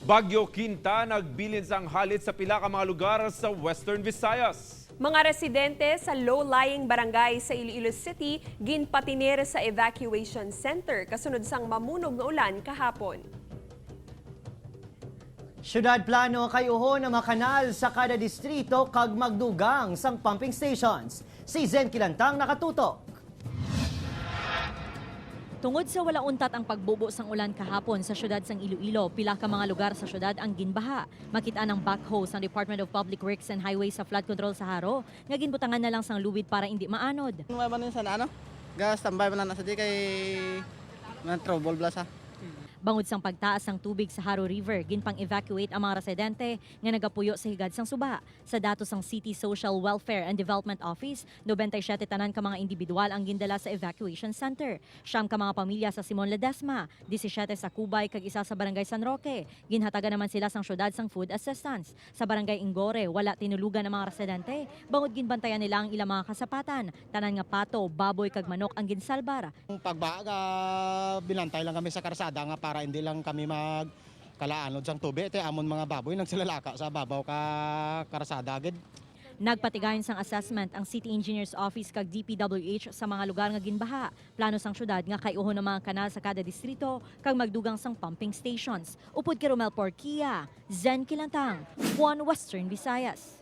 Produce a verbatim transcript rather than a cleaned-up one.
Bagyo Quinta nagbilin sang halit sa pila ka mga lugar sa Western Visayas. Mga residente sa low-lying barangay sa Iloilo City ginpatinir sa evacuation center kasunod sang mamunog nga ulan kahapon. Syudad plano kay-uhon ang mga kanal sa kada distrito kag magdugang sang pumping stations. Si Zen Kilantang nakatutok. Tungod sa wala untat ang pagbubo sang ulan kahapon sa siyudad sang Iloilo, pila ka mga lugar sa siyudad ang ginbaha. Makit-an ang backhoe sang Department of Public Works and Highways sa flood control sa Jaro nga ginbutangan na lang sang lubid para indi maanod. Ano ba man yun sana, ano? Ga-standby man lang na sa di kay mga trouble bala sa. Bangod sang pagtaas sang tubig sa Jaro River, ginpang-evacuate ang mga residente nga nagapuyo sa higad sang suba. Sa datos sang City Social Welfare and Development Office, nobenta y siyete tanan ka mga indibidwal ang gindala sa evacuation center. Siyam ka mga pamilya sa Simon Ledesma, disisiete sa Cubay kag isa sa Barangay San Roque, ginhatagan naman sila sang siyudad sang food assistance. Sa Barangay Ingore, wala tinulugan ang mga residente, bangod ginbantayan nila ang ilang mga kasapatan. Tanan nga pato, baboy kag manok ang ginsalbar. Ang pagbaha, ga-, binantay lang kami sa karsada nga para hindi lang kami magkalaanod sang tubig. Te, amon mga baboy nagsilalaka sa babaw ka karsada gid. Nagpatigayon sang assessment ang City Engineer's Office kag D P W H sa mga lugar nga ginbaha. Plano sang siyudad nga kay-uhon ang mga kanal sa kada distrito kag magdugang sang pumping stations. Upod kay Romel Porquia, Zen Kilantang, One Western Visayas.